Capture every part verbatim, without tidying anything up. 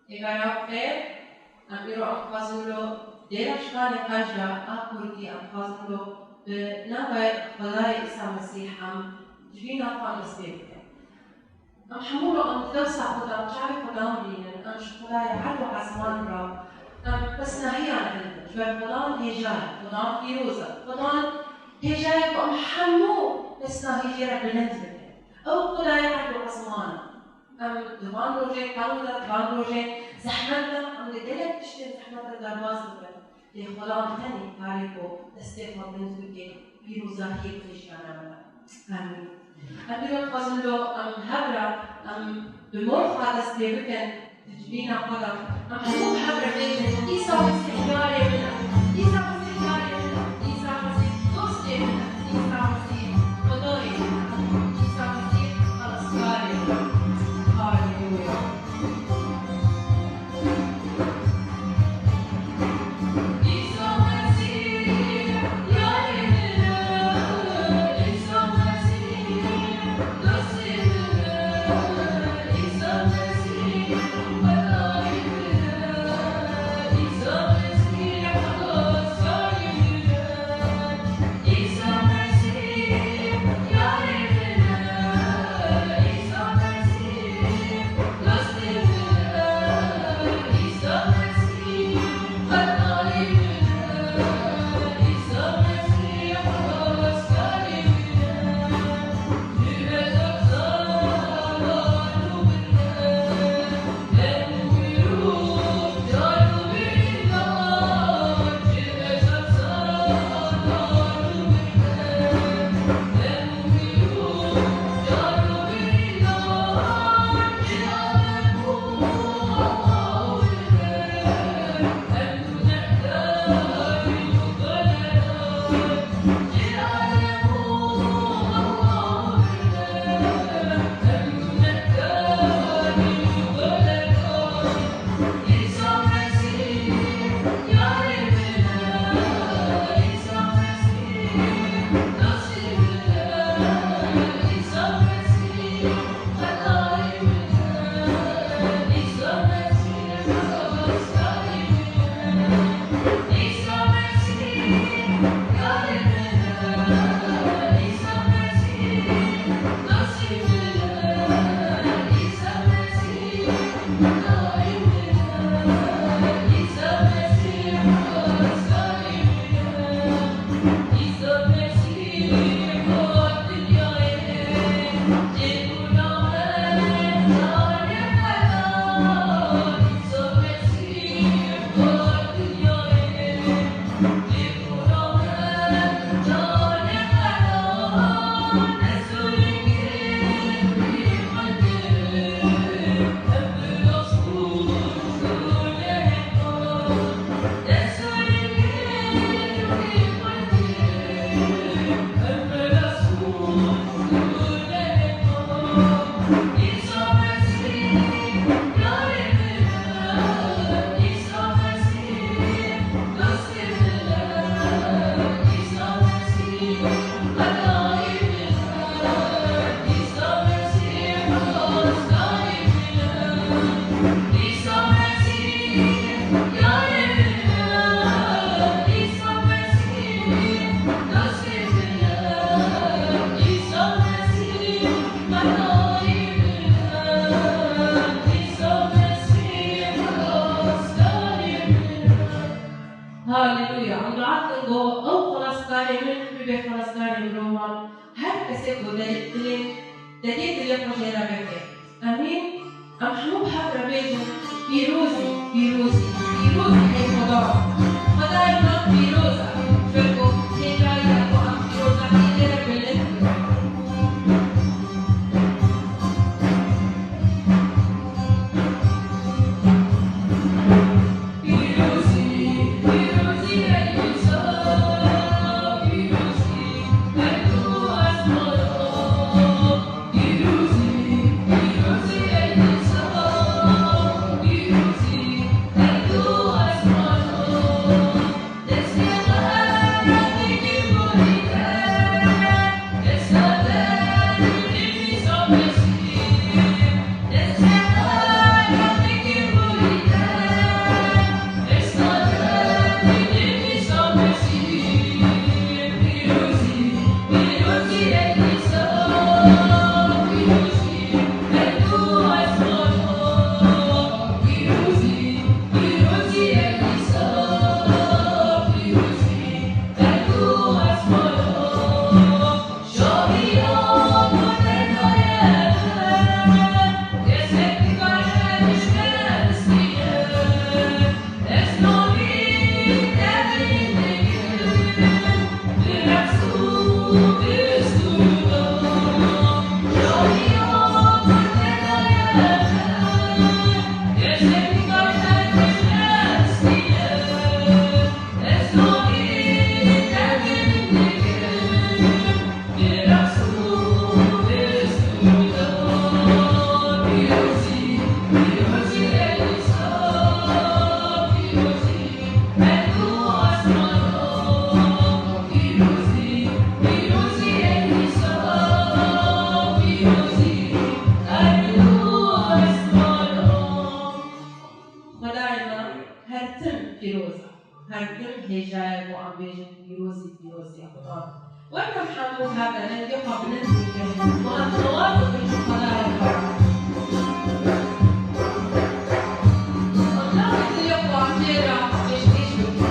Hêvara bi xêr, em îro em dixwazin lo dêra şivanê qenc de a kurdî em dixwazin lo bi navê Xwedayê Îsa Mesîh em civîna xwe em dest pê bikin. Em hemû lo em di dewsa xwe de çavê Xudan bînin, em ji Xwedayê erd û esman re em pesnahiyan hilbin. Ji ber Xudan hêja ye, Xudan pîroz e, Xudan hêja ye ku em hemû pesnahî jê re bilind bikin. Ew Xwedayê erd û esman e. Em di van rojên tewr de, di van rojên zehmet de, em li gelek tiştên zehmet re derbas dibin. Lê Xudan tenê karê ku destê xwe bilind bike, pîrozahiyê bi xwe jî nade. Amîn. Em îro dixwazin lo em hev re, em bi mor xwe dest pê bikin, di civîna xwe de. Em hemû hev re bêjin, Îsa Mesîh yarê min e. Îsa Mesîh yarê min e. Îsa Mesîh dostê min e. Îsa Mesîh Xwedayê min e. Îsa Mesîh xelaskarê min e. Haleluya. Haleluya. Em dua dikin ku ew xelaskarê min bibe xelaskarê mirovan. Her kesê ku dilê, dilê, dilê, dilê xwe jê re veke. Amîn. Em hemû bi hev re bêjin, pîrozî, pîrozî, pîrozî ey Xuda. Xwedayê me pîroz e. Ji ber ku hêjayî ye ku em pîrozahiyê jê re bilind bikin. Hêja ye ku em bêjin pîrozî, pîrozî Xudan. Weke hemû hebe rengê xwe bilind bikin û em tewar bibin ji Xwedayê xwe re. Em nabê dilê xwe em jê re pêşkêş bikin.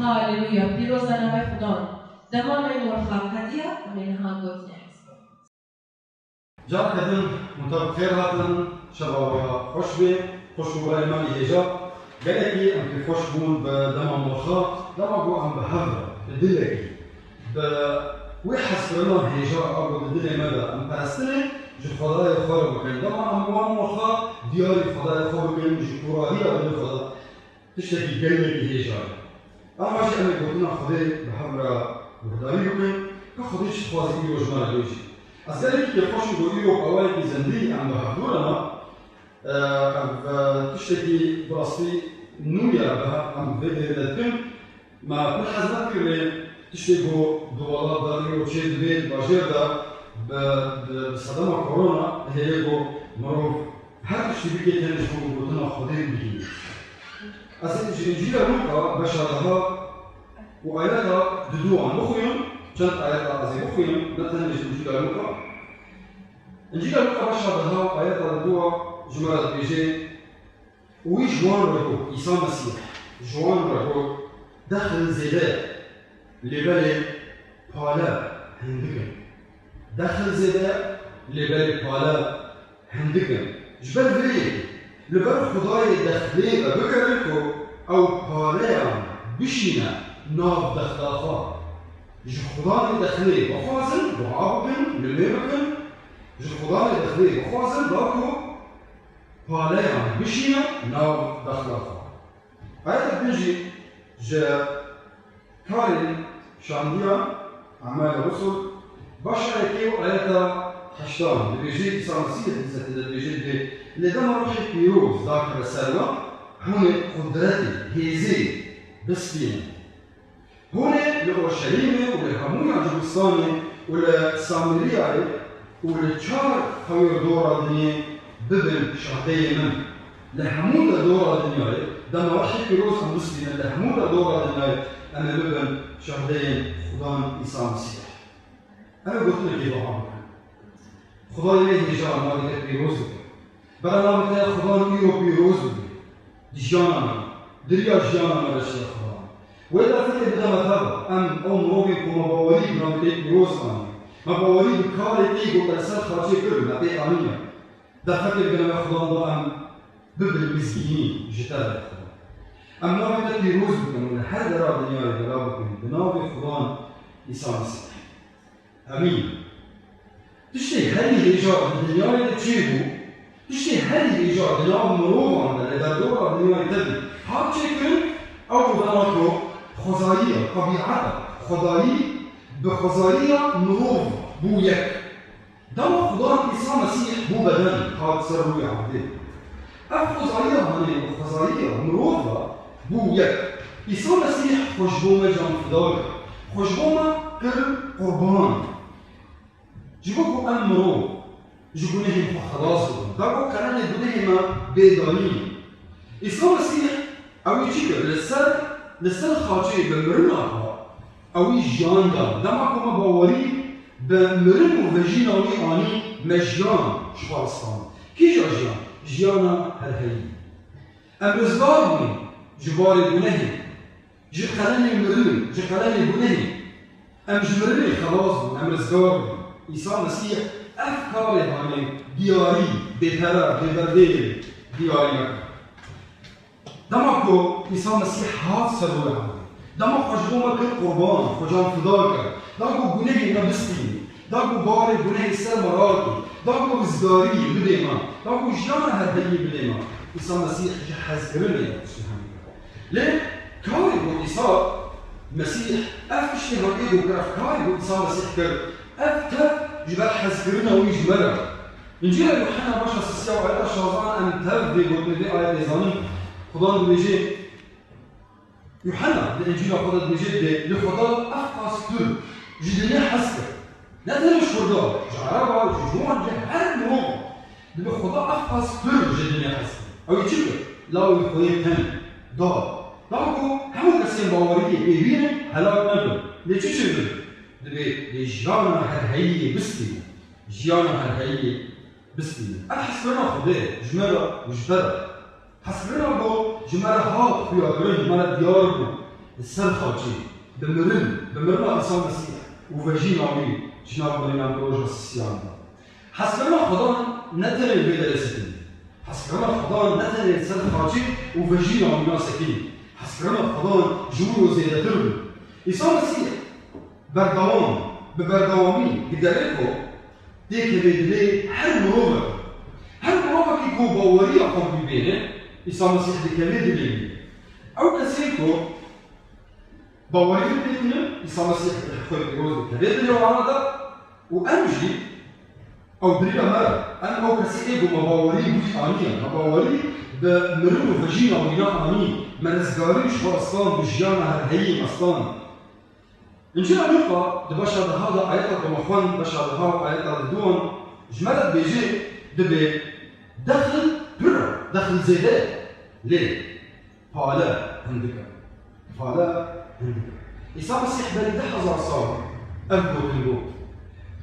Haleluya, pîroz e navê Xudan. Dema me morxa qediya, em ê niha gotinê hesibin. Careke din hûn tev bi xêr hatin, şeva we xweş be, xweş û berê me hêja. Gelekî em pê xweş bûn bi dema morxa, dema ku em bi hev re, bi dilekî, bi wê hezkirina hêja a ku di dilê me de em perestinê ji Xwedayê xwe re bikin. Dema em wan morxa diyarî Xwedayê xwe bikin, ji kûrahiya dilê xwe de tiştekî gelekî hêja ye. Ava jî em ê gotina Xwedê bi hev re guhdarî bikin, ka Xwedê çi dixwaze îro ji me re bêjî. Ez gelekî kêfxweş im ku îro bi awayekî zindî em bi hevdû re ne. Ev, e, tiştekî bi rastî nû ye, bi hev em vê dêrê de dikin. Me pir hez nekir lê tiştê ku di welat de îro çê dibe, di bajêr de bi, bi, bi sedema korona dihêle ku mirov her tiştî bike tenê ji bo gotina Xwedê bigihîne. Ez ê ji Încîla Lûqa beşa deha û ayeta diduyan bixwînim, çend ayeta ez ê bixwînim, ne tenê ji Încîla Lûqa. Încîla Lûqa beşa deha ayeta diduwa ji me re dibêje, û wî ji wan re got, Îsa Mesîh ji wan re got, Dexil zêde ye, lê belê pale hindik in. Dexil zêde ye, lê belê pale hindik in. Ji ber vê yekê, li ber Xwedayê dexilê ve bigerin ku ew paleyan bişîne nav dexila xwe. Ji Xudanê dexilê bixwazin, dua bikin, limê bikin. Ji Xudanê dexilê bixwazin, da ku paleyan bişîne nav dexila xwe. Ayeta din jî ji Karên Şandiyan, Emal Rusul, beşa yekê û ayeta heştan dibêje, Îsa Mesîh di hizmetê de dibêje, dibê, lê dema Ruhê Pîroz dakeve ser wan, hûn ê qudretê, hêzê bistînin. Hûn ê li Orşelîmê û li hemûya Cûristanê û li Sameriyayê û li çar hewir dora dinyê bibin şahdeyê min. Li hemû de dora dinyayê, dema Rihê Pîroz em bistînin, li hemû de dora dinyayê em ê bibin şahdeyên Xudan Îsa Mesîh. Em ê gotinekê wiha bikin. Xwedayê wê hêja navê te pîroz dikin. Bera navê te ya Xudan îro pîroz bibe. Di jiyana me, di riya jiyana me de şiya Xudan. Wê derfetê bide me teva, em ew mirovên ku me bawerî bi navê te pîroz anî. Me bawerî bi karê te yî ku te li ser xaçê kir, me pê aniye. Derfetê bide me Xudan da em bibin mizgînî ji te re Xudan. Em navê te pîroz bikin û li her dera dinyayê bela bikin. Bi navê Xudan Îsa Mesîh. Emîn. Tiştê herî hêja di dinyayê de çêbû, tiştê herî hêja di nav mirovan de li derdora dinyayê tevî hat çêkirin, ew bû dema ku xwezayî ya, tebîeta, xwedayî bi xwezayî ya mirov bû yek. Dema Xudan Îsa Mesîh bû beden, hat ser rûyê erdê. Ev xwezayî ya hanê û xwezayî ya mirov de bû yek. Îsa Mesîh xwe ji bo me can fida kir. Xwe ji bo me kir qurban. Ji bo ku em mirov ji gunehên xwe xelas bibin. Da ku qelenê gunehê me bê dayîn. Îsa Mesîh ewî çi kir? Li ser, li ser xaçê bi mirina xwe ewî jiyan da. Dema ku me bawerî bi mirin û vejîna wî anî, me jiyan ji xwe ristand. Kîja jiyan? Jiyana herheyî. Em rizgar bûn ji barê gunehê, ji qelenê mirinê, ji qelenê gunehê. Em ji mirinê xelas bûn, em rizgar bûn. Îsa Mesîh ev karê hanê diyarî, bêpere, bêberdê diyarî me kir. Dema ku Îsa Mesîh hat ser rûyê erdê, dema xwe ji bo me kir qurban, xwe can fida kir, da ku gunehê me bistînî, da ku barê gunehê ser me rakî, da ku rizgarî bidê me, da ku jiyana herheyî bidê me, Îsa Mesîh ji hezkirinê re tiştê hemî kir. Lê karê ku Îsa Mesîh, ev tiştê hemî ku kir, ev karê ku Îsa Mesîh kir, ev tev ji ber hezkirina wî ji me re. Încîla Yuhanna beşa sisiya û ayeta şazan em tev vê gotinê vê ayetê zanin. Xudan dibêje, Yuhanna di Încîla xwe de dibêje, dibê, li Xuda ev qas pir ji dinyê hez kir. Ne tenê ji Kurda, ji Ereba, ji ciwan, ji her mirov. Dibê Xuda ev qas pir ji dinyê hez kir. Ew ê çi kir? Lawê xwe yê teng da. Da ku hemû kesên baweriyê pê wî ne, helak nebin. Lê çi çêbin? Dibê lê jiyana herheyiyê bistînin. Jiyana herheyiyê bistînin. Ev hezkirina Xwedê ye, ji me re û ji te re. Hezkirina ku ji me re hat xuyakirin, ji me re diyar bû, li ser xaçê, bi mirin, bi mirina Îsa Mesîh û vejîna wî ji nav mirinên roja sisiyan de. Hezkirina Xudan ne tenê li vê derê sekinî. Hezkirina Xudan ne tenê li ser xaçê û vejîna wî na sekinî. Hezkirina Xudan ji wî zêdetir bû. Îsa Mesîh berdewam, bi berdewamî digere ku têkeve dilê her mirovek. Her mirovekî ku baweriya xwe bi wî bêne, Îsa Mesîh dikeve dilê wî. Ew kesên ku bawerî pê tînin, Îsa Mesîh xwe pîroz dikeve dilê wana de û em jî ew dirîna me re. Em ew kesê ê ku me bawerî wî aniye, me bawerî bi mirin û vejîna wî na anî, me rizgarî ji xwe stand û jiyana herheyî me stand. Încîla Lûqa di beşa deha de ayeta ku me xwend, beşa deha û ayeta di duan ji me re dibêje, dibê dexil pir e, dexil zêde ye. Lê pale hindik e. Pale hindik e. Îsa Mesîh berî deh hezar sal ev gotin got.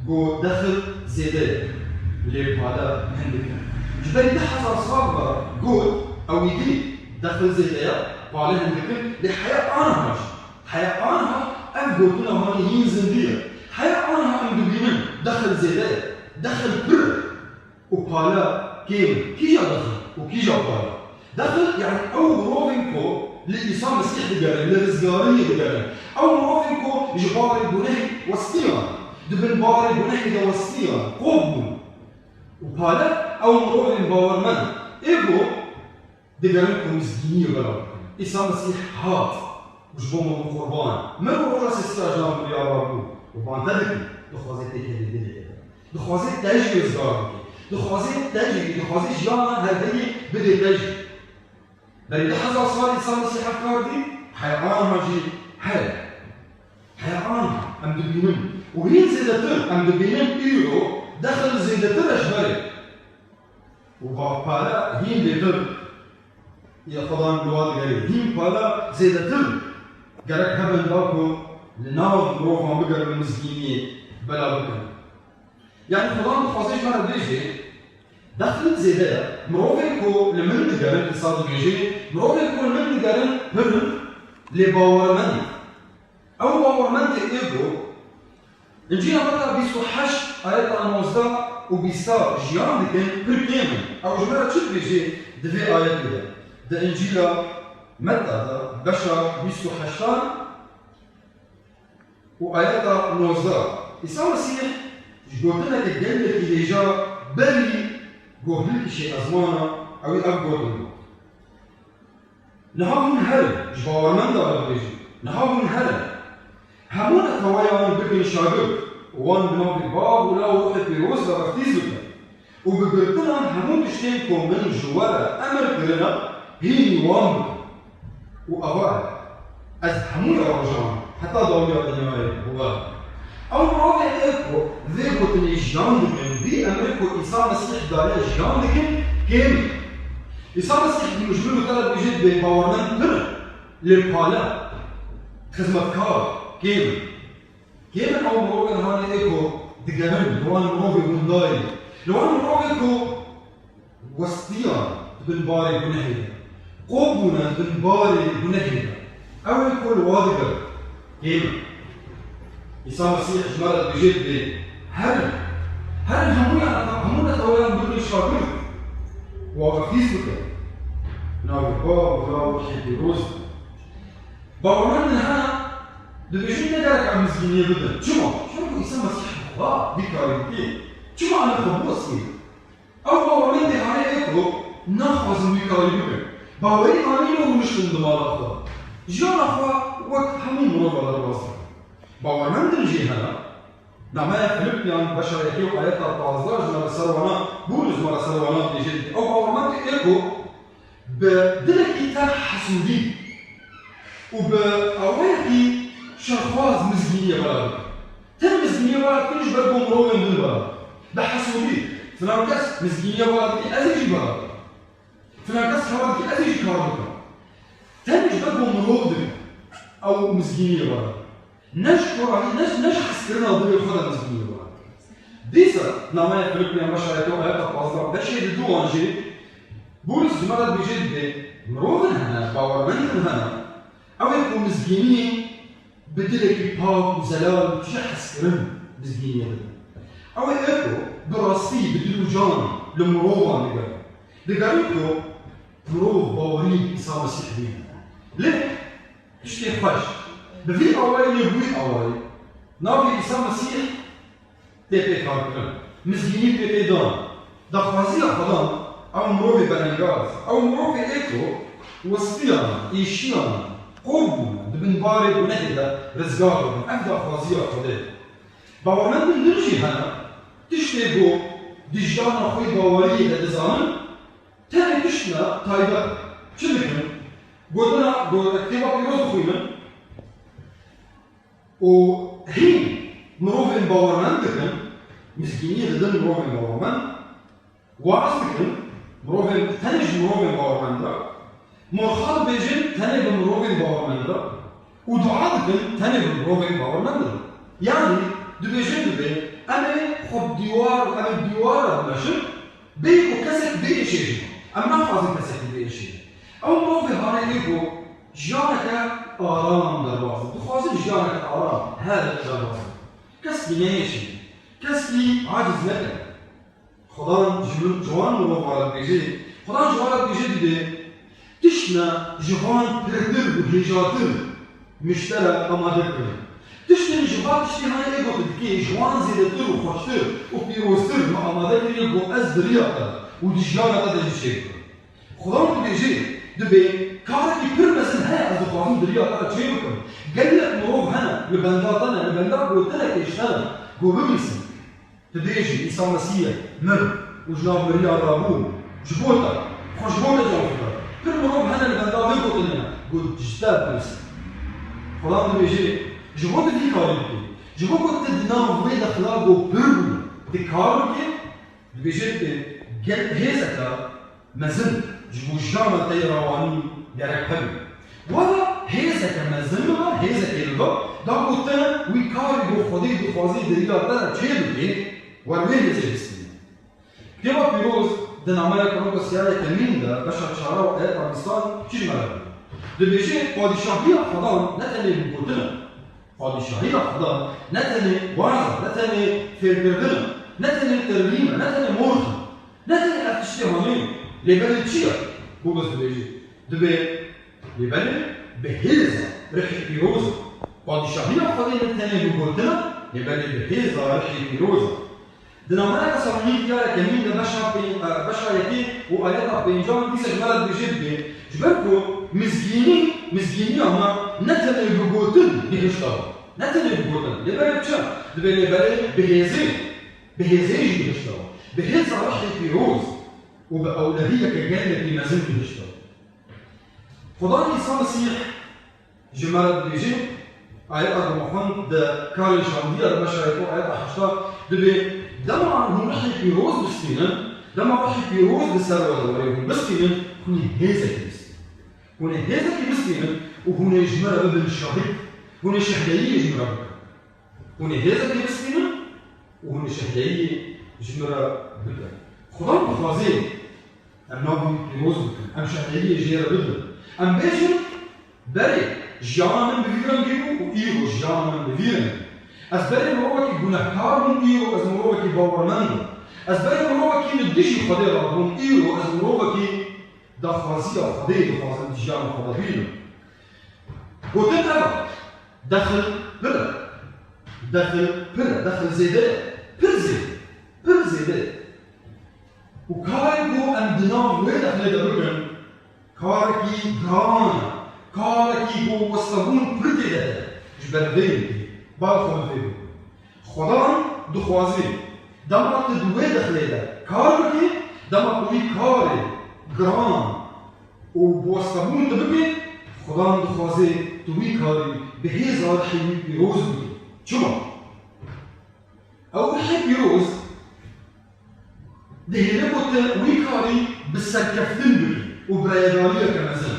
Got dexil zêde ye. Lê pale hindik e. Ji berî deh hezar sal ve got, ew î dî dexil zêde ye, pale hindik in, lê heya aniha jî Heya aniha ev gotina hanê yên zindî ye. Heya aniha em dibînin dexil zêde ye, dexil pir e û pale kêm e. Kîja dexil û kîja pale? Dexil, yanî ew mirovên ku li Îsa Mesîh digerin, li rizgariyê digerin. Ew mirovên ku ji barê gunehê westiyan, di bin barê gunehê de westiyan, qop bûn. Û pale, ew mirovên bawermend ê ku digerin ku mizgîniyê belav bikin. Îsa Mesîh hat û ji bo me bû qurban. Mir û roja sêsiya ji nav mirinê rabû û bante dikî, dixwaze têkevê dilê te bike. Dixwaze te jî rizgar bike. Dixwaze te jî, dixwaze jiyana herheyî bidê te jî. Berî du hezar sal Îsa Mesîh ev kar dî, heya aniha jî heye. Heya aniha em dibînin, Û hîn zêdetir em dibînin îro dexil zêdetir e ji berê. Û va pare hîn bêtir ya xwedan li wa digerê. Hîn pare zêdetir gerek hebin da ku li nav mirovan bigerin û mizgîniyê bela bikin. Yanî xwedan dixwaze ji me re bêjê, dexil zêde ye. Mirovên ku li min digerin, Îsa dibêjê, mirovên ku li min digerin pir in, lê bawermend in. Ew bawermendê ê ku Încîla Meta bîst û heşt ayeta nozdeh û bîsta jiyan dikin, pir kêm in. Ew ji me re çi dibêjê di vê ayetê de? Di Încîla Meta de beşa bîst û heştan û ayeta nozdeh, Îsa Mesîh ji gotineke gelekî hêja berî ku hilkişê ezmana, ew ê ev gotin got. Niha hûn herin, ji bawermenda re dibêjim, niha hûn herin. Hemû neteweyan bikin şagird û wan bi navê Bav û Law û Ruhê Pîroz ve beftîz bikin û bi girtina hemû tiştên ku min ji we re emir kirine, hînî wan bikin. Û ava e, ez hemûya rojan heta dawiya dinyayê bi we im. Ew mirovên ê ku vê gotinê jiyan dikin, vî emrê ku Îsa Mesîh daye jiyan dikin, kêm in. Îsa Mesîh ji min û te re dibêje, dibê bawermend pir in, lê pale, xizmetkar, kêm in. Kêm in ew mirovên hanê ê ku digerin, li wan mirovê windayê, li wan mirovê ku westiyan di bin barê gunehê de, qop bûne di bin barê gunehê de. Ew ê ku li wa digerin, kêm in. Îsa Mesîh ji me re dibêje, dibê herin, herin hemûyan, hemû neteweyan bikin şagird, wan beftîz bikin. Navê Bav û Law û Ruhê Pîroz de. Bawermendin hene, dibêjin ne gerek em mizgîniyê bidin. Çima? Çimku Îsa Mesîh bi xwe vî karî dikê. Çima em ê xwe biwestînin? Ew bawermendê hane ê ku naxwazin wî karî bikin. Bawerî anîne û niştin di mala xwe. Jiyana xwe wek hemû mirova derbas dikin. Bawermendin jî hene. Nameya Filipiyan beşa yekê û ayeta pazdeh ji me re ser wana, Pawlos ji me re ser wana dibêje, dibê ew bawermendê ê ku bi dilekî tev hesûdî û bi awayekî şerxwaz mizgîniyê bela dike. Tenê mizgîniyê bela dikin ji ber ku mirovên din bela dike. Bi hesûdî, filan kes mizgîniyê bela dike, ez ê jî bela bikim. Filan kes kar dike, ez ê jî kar bikim. Tenê ji ber ku mirov dike, ew mizgîniyê bela dike. Ne ji xurahî, ne, ne ji hezkirina dilê xwe de mizgîniyê bela dike. Dîsa nameya Filipiyan beşa yekê û ayeta pazdeh, beşê di dû wan jî Pawlos ji me re dibêje, dibê mirovin hene, bawermendin hene, ew ê ku mizgîniyê bi dilekî pak û zelal û tije hezkirin mizgîniyê bidin. Ew ê ku bi rastî, bi dil û can li mirovan digerin. Digerin ku mirov bawerî bi Îsa Mesîh bîne. Lê tiştê xweş, bi vî awayî lê bi wî awayî navê Îsa Mesîh tê pê karkirin. Mizgînî pê tê dan. Daxwaziya Xwedan, ew mirovê belengaz, ew mirovê ê ku westiyana, êşiyana, qop bûne, di bin barê gunehê de rizgar bibin. Ev daxwaziya Xwedê ye. Bawermendin din jî hene, tiştê ku di jiyana xwe yê baweriyê de dizanin, tenê tiştine taybet e. Çi dikin? Gotina, go-, kitêba pîroz dixwînin, û hîn mirovên bawermend dikin, mizgîniyê didin mirovên bawermend, waaz dikin mirovên, tenê ji mirovên bawermend re, morxa dibêjin tenê bi mirovên bawermend re û dua dikin tenê bi mirovên bawermend re. Yanî dibêjin dibê em ê xwe bi dîwar, em ê bi dîwar re bimeşin, bêyî ku kesek biêşe jî. Em naxwazin kesek biêşe. Ew mirovê hanê ê ku jiyaneke aram derbas dibin. Dixwazin jiyaneke aram, her derbas dibin. Keskî neyêşînin. Keskî aciz nekin. Xwedan ji min, ji wan mirovan re dibêje, Xwedan ji wan re dibêje dibê tiştine ji van pirtir û hêjatir min ji te re amade kirin. Tiştên ji van tiştî hanê ê ku tu dikî ji wan zêdetir û xweştir û pîroztir min amade kiriye ku ez di riya te de û di jiyana te de jî çêbikim. Xudan dibêje, dibê karekî pir mezin heye ez dixwazim di riya te re çê bikim. Gelek mirov hene, li benda te ne, li benda gotinekê ji te ne, ku bibîsin. Dibêjin, Îsa Mesîh ye, mir û ji nav miriya rabû, ji bo te, xwe ji bo te can fida. Pir mirov hene li benda vê gotinê ne, ku ji te bibîsin. Xudan dibêje, ji bo tu vî karî bikî. Ji bo ku tu di nav wê dexla ku pir bû, tu kar bikî, dibêje tu gel hêzeke mezin ji bo jiyana te yê rewanî gerek hebe. Were hêzeke mezin bibe, hêzekê bibe, da ku tu wî karê ku Xwedê dixwazî di riya te de çêbikî, wer wê hêzê bistînî. Kitêba Pîroz di nameya Korinto siya yekemîn de beşa çara û ayeta bîstan çi ji me re dibê? Dibêje, Padîşahiya Xwedan ne tenê bi gotin e. Padîşahiya Xwedan ne tenê waz e, ne tenê fêrkirdin e, ne tenê terwîm e, ne tenê morx e, ne tenê ev tiştê hanê ye. Lê belê çi ye? Pîroz dibêje. Dibê, lê belê bi hêza Rihê Pîroz e. Padîşahiya Xwedê ne tenê bi gotin e, lê belê bi hêza Rihê Pîroz e. Di nameya Tesalonîkiya yekemîn de beşa pê-, e, beşa yekê û ayeta pêncan dîsa ji me re dibêje dibê, ji ber ku mizgînî, mizgîniya me ne tenê bi gotin gihişta, ne tenê bi gotin, lê belê bi çi? Dibê lê belê bi hêzê, bi hêzê jî gihişta, bi hêza Rihê Pîroz û bi ewlehiyeke gelekî mezin gihişta. Xudan Îsa Mesîh ji me re dibêje, ayeta ku me xwend di Karên Şandiya de beşa yek û ayeta heşta dibê, dema hûn Rihê Pîroz bistînin, dema Rihê Pîroz li ser we de were hûn bistînin, hûn ê hêzekî bistînin. Hûn ê hêzekî bistînin û hûn ê ji me re bibin şahid. Hûn ê şehdeyiyê ji me re bikin. Hûn ê hêzekê bistînin û hûn ê şehdeyiyê ji min re bikin. Xudan dixwaze em nav wî pîroz bikin, em şehdeyiyê jê re bidin. Em bêjin, berê jiyana min bi vî rengî bû û îro jiyana min bi vî rengî. Ez berê mirovekî gunehkar bûm, îro ez mirovekî bawermend im. Ez berê mirovekî li dijî Xwedê rabûm, îro ez mirovekî daxwaziya Xwedê dixwazim di jiyana xwe de bînim. Gotin ev e, dexil pir e. Dexil pir e, dexil zêde ye. Pir zêde. Pir zêde ye. Û karê ku em di nav wê dexlê de bikin, karekî giran e. Karekî ku westebûn pir tê de heye. Ji ber vê yekê, bal xwe bi vê bikin. Xudan dixwaze, dema tu di wê dexlê de kar bikî, dema tu wî karê giran û bi westebûn tu bikî, Xudan dixwaze tu wî karî bi hêza Rihê wî pîroz bikî. Çima? Ew Rihê Pîroz dihêle ku tu wî karî bi serkeftin bikî û bi rêdariyeke mezin.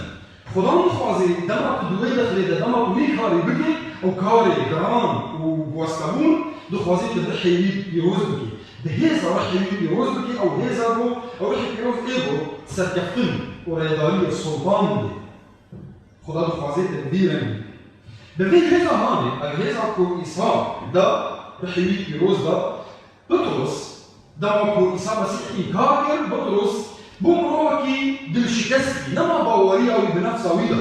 Xudan dixwaze dema tu di wê dexlê de, dema tu wî karî bikî, ew karê giran û bi westebûn, dixwaze tu Rihê wî pîroz bikî. Bi hêza Rihê wî pîroz bikî, ew hêza ku, ew Rihê pîroz ê ku serkeftin û rêdariyê, soltan bidê. Xuda dixwaze te bi vî rengî. Bi vê hêza hanê, ev hêza ku Îsa da, Rihê wî pîroz da, Petros, dema ku Îsa Mesîh înkar kir, Petros bû mirovekî dilşikestî, nema baweriya wî bi nefsa wî de.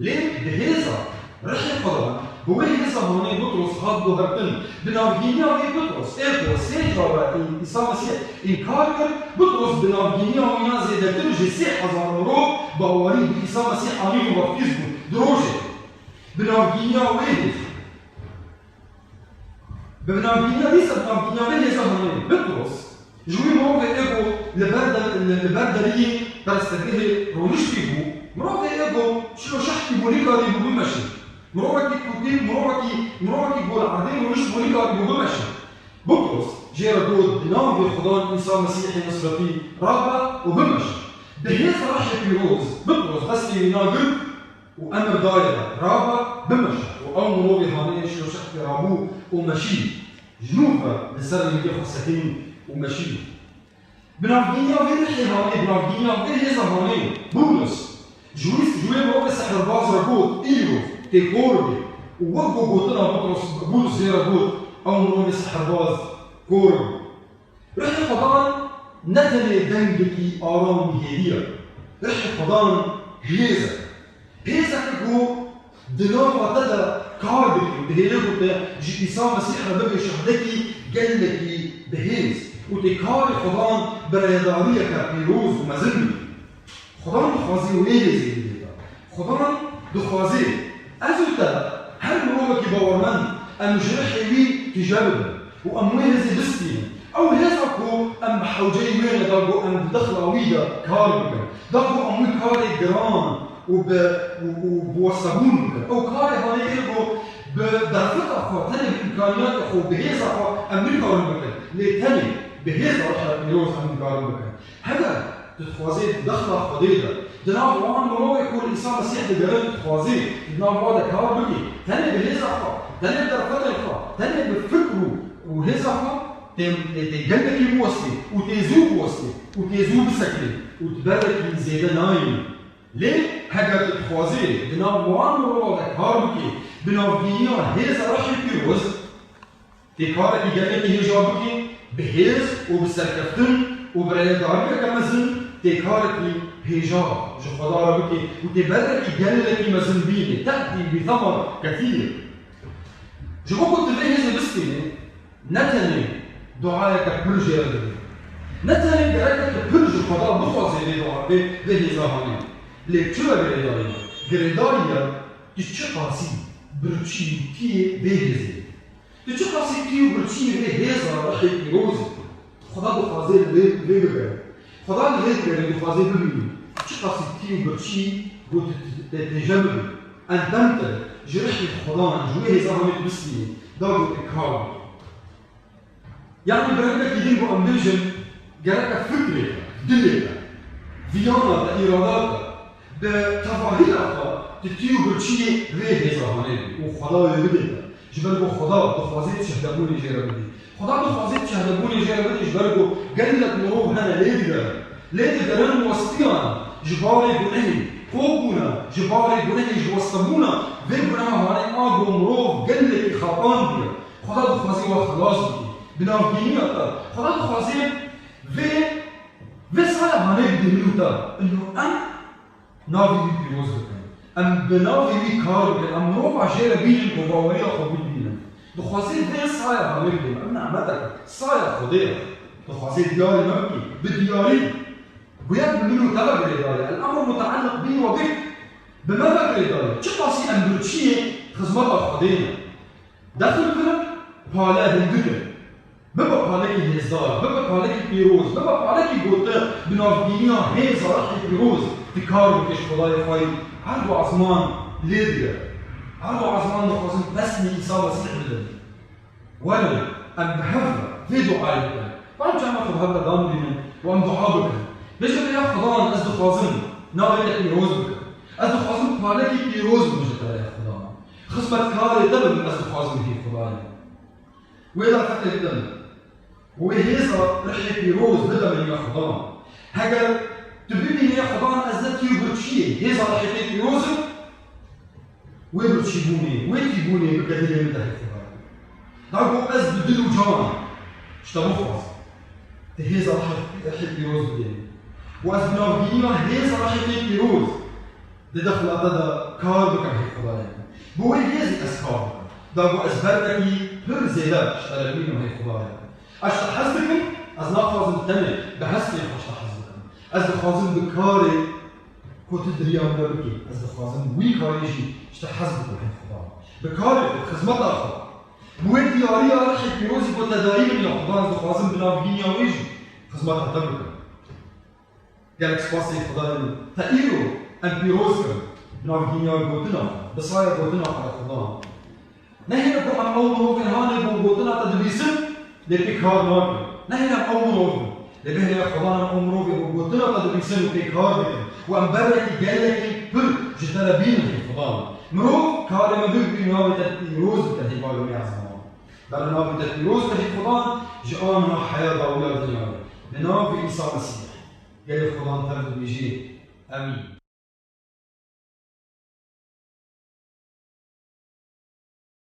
Lê bi hêza Rihê Xwedan, bi wê hêza hanê Petros hat guhertin. Bi navgîniya wê Petros, ê ku sê cara Î-, Îsa Mesîh înkar kir, Petros bi navgîniya wî ya zêdetir ji sê hezar mirov bawerî bi Îsa Mesîh anîn û weftîz bûn di rojê. Bi navgîniya wê hêza. Bi navgîniya dîsa, bi navgîniya vê hêza hanê Petros, ji wî mirovê ê ku li ber de, li, li ber deriyê perestegehê rûniştî bû, mirovê ê ku şilo şehtî bû, nikarî bû bimeşe. Mirovekî ku, mirovekî, mirovekî ku li erdê rûnişt bû, nikarî bû bimeşe. Petros jê re got, bi navê Xudan Îsa Mesîhê Nisretî rabe û bimeşe. Bi hêza Rihê Pîroz Petros destê wî na girt û emir daye, rabe, bimeşe. Û ew mirovê hanê şilo şehtê rabû û meşî. Ji nû ve li ser lingê xwe sekinî û meşî. Bi navgîniya vê rihê hanê, bi navgîniya vê hêza hanê, Bûlos, ji wî, ji wê mirovê sehirbaz re got, îro tê kor bê. Û wek ku gotina Petros, Bûlos jê re got, ew mirovê sehirbaz kor bû. Rihê Xwedan ne tenê dengekî aram û hêdî ye. Rihê Xwedan hêz e. Hêzeke ku di nava te de kar dike û dihêle ku te ji Îsa Mesîh re bibe şahdekî gelekî bi hêz û tê karê Xwedan bi rêdariyeke pîroz û mezin bike. Xudan dixwaze wê hêzê bidê te. Xudan dixwaze ez û te, her mirovekî bawermend, em ji rihê wî tije bibin û em wê hêzê bistînin. Ew hêza ku em bi hewceyî wê re da ku em di dexla wî de kar bikin. Da ku em wî karê giran û bi, û, û bi wesebûn bikin. Ew karê hanê ê ku bi Bi derfeta xwe, tenê bi îmkaniyata xwe, bi hêza xwe em nikarin bikin. Lê tenê bi hêza Ruha Pîroz em nikarin bikin. Heger tu dixwazî di dexla Xwedê de, di nav wan mirovê ku li Îsa Mesîh digerin tu dixwazî di nav wan de kar bikî, tenê bi hêza xwe, tenê bi derfetên xwe, tenê bi fikr û, û hêza xwe tê, tê, tê gelekî biwestî û tê zû biwestî û tê zû bisekinî û tu berekî zêde nayînî. Lê heger tu dixwazî di nav wan mirova de kar bikî, bi navgîniya hêza Ruhê Pîroz, tê karekî gelekî hêja bikî, bi hêz û bi serkeftin û bi rêdariyeke mezin tê karekî hêja ji Xweda re bikî û tê berekî gelekî mezin bînî, te'tî bi semer kethîr. Ji bo ku tu vê hêzê bistînî, ne tenê duayeke pir jê re bibî. Ne tenê gereke tu pir ji Xweda bixwazê vê dua, vê, vê hêza hanê. Lê çi ve girêdayî ye? Girêdayî ye tu çiqasî birçî û tiyê vê hêzê. Tu çiqasî tî û birçî vê hêza Ruhê Pîroz î. Xweda dixwaze li vê, vê bigere. Xweda li vê digere, dixwaze bibînî. Tu çiqasî tî û birçî got tu tê, tê, têje bibî. Entente ji Ruhê Xwedan, ji wê hêza hanê tu bistînî, da got tu kar bikî. Yanî bi rengekî din ku em bêjin, gereke fikrê te, dilê te, viyana te, îrada te, bi tevahîya xwe tu tî û birçiyê vê hêza hanê bî û Xweda wê bidê te. Ji ber ku Xweda dixwaze tu şehdebûnê jê re bidî. Xweda dixwaze tu şehdebûnê jê re bidî, ji ber ku gelek mirov hene lê digerin. Lê digerin westiyan ji barê gunehê, kop bûne, ji barê gunehê, ji westebûna vê guneha hanê a ku mirov gelekî xapandiye. Xweda dixwazî we xilas bikî. Bi navgîniya te. Xweda dixwazî vê, vê saya hanê bidê min û te. Ino em navê wî pîroz bikin. Em bi navê wî kar bikin. Em mirova jê re bînin ku baweriya xwe bibînin. Dixwazî vê saya hanê bidê min. Em nimetek, saya Xwedê ye. Dixwazî diyarî me bikî. Bi diyarî. Bûyer bi min û te ve girêdayî. El-emru mutealliq bî we bik. Bi me ve girêdayî. Çiqasî em birçiyê xizmeta Xwedê ne. Dexil kirin, pale hindik in. Bibe palekî hêzdar, bibe palekî pîroz, bibe palekî gotin bi navgîniya hêza Ruhê Pîroz, tu kar bike ji Xwedayê xwe yî. Erd û ezman lê digere. Erd û ezman dixwazin pesnê Îsa Mesîh bidin. Werin, em bi hev re vê duayê bikin. Ba em çawa xwe bi hev re danibînin û em dua bikin. Bêjin, ya Xwedan, ez dixwazim navê te pîroz bikim. Ez dixwazim palekî pîroz bim ji te re, ya Xwedan. Xizmetkarê te bim, ez dixwazim, hê Xwedayê. Wê derfetê bidin. Wê hêza Ruhê Pîroz bide min, ya Xwedan. Heger tu bibînî, ya Xwedan, ez ne tî û birçiyê hêza Ruhê te pîroz im, wê birçîbûnê, wê tîbûnê bike dilê min de, hê Xwedayê. Da ku ez bi dil û can ji te bixwazim. Tu hêza Ruhê, Ruhê Pîroz bidê min. Û ez bi navgîniya hêza Ruhê te pîroz di dexla te de kar bikim, hê Xwedayê min. Bi wê hêzî ez kar bikim. Da ku ez berekî pir zêde ji te re bibînim, hê Xwedayê min. Ez ji te hez dikim, ez naxwazim tenê bi hestê xwe ji te hez bikim. Ez dixwazim bi karê ku tu di riya min de bikî. Ez dixwazim wî karê jî ji te hez bikim, hê Xuda. Bi karê xwe, xizmeta xwe. Bi wê diyariya Ruhê Pîrozî ku te dayî min, ya Xuda, ez dixwazim bi navgîniya wê jî xizmeta te bikim. Gelek spasê Xwedayê min. Te îro em pîroz kirin. Bi navgîniya gotina xwe, bi saya gotina xwe, ya Xuda. Nehêle ku em ew mirovên hanê ku gotina te dibîsin, lê pê kar nakin. Nehêle em ew mirov bin. Lê bihêle Xudan em ew mirovê ku gotina te dibîsin û pê kar dikin. Û em berekî gelekî pir ji te re bînin, hê Xudan. Mirov karê me bibî, navê te pîroz bike, hê Bavê me ezman. Ber navê te pîroz be, hê Xudan, ji an niha heya dawiya dinyayê. Bi navê Îsa Mesîh. Gelê Xudan tev dibêjê. Emîn.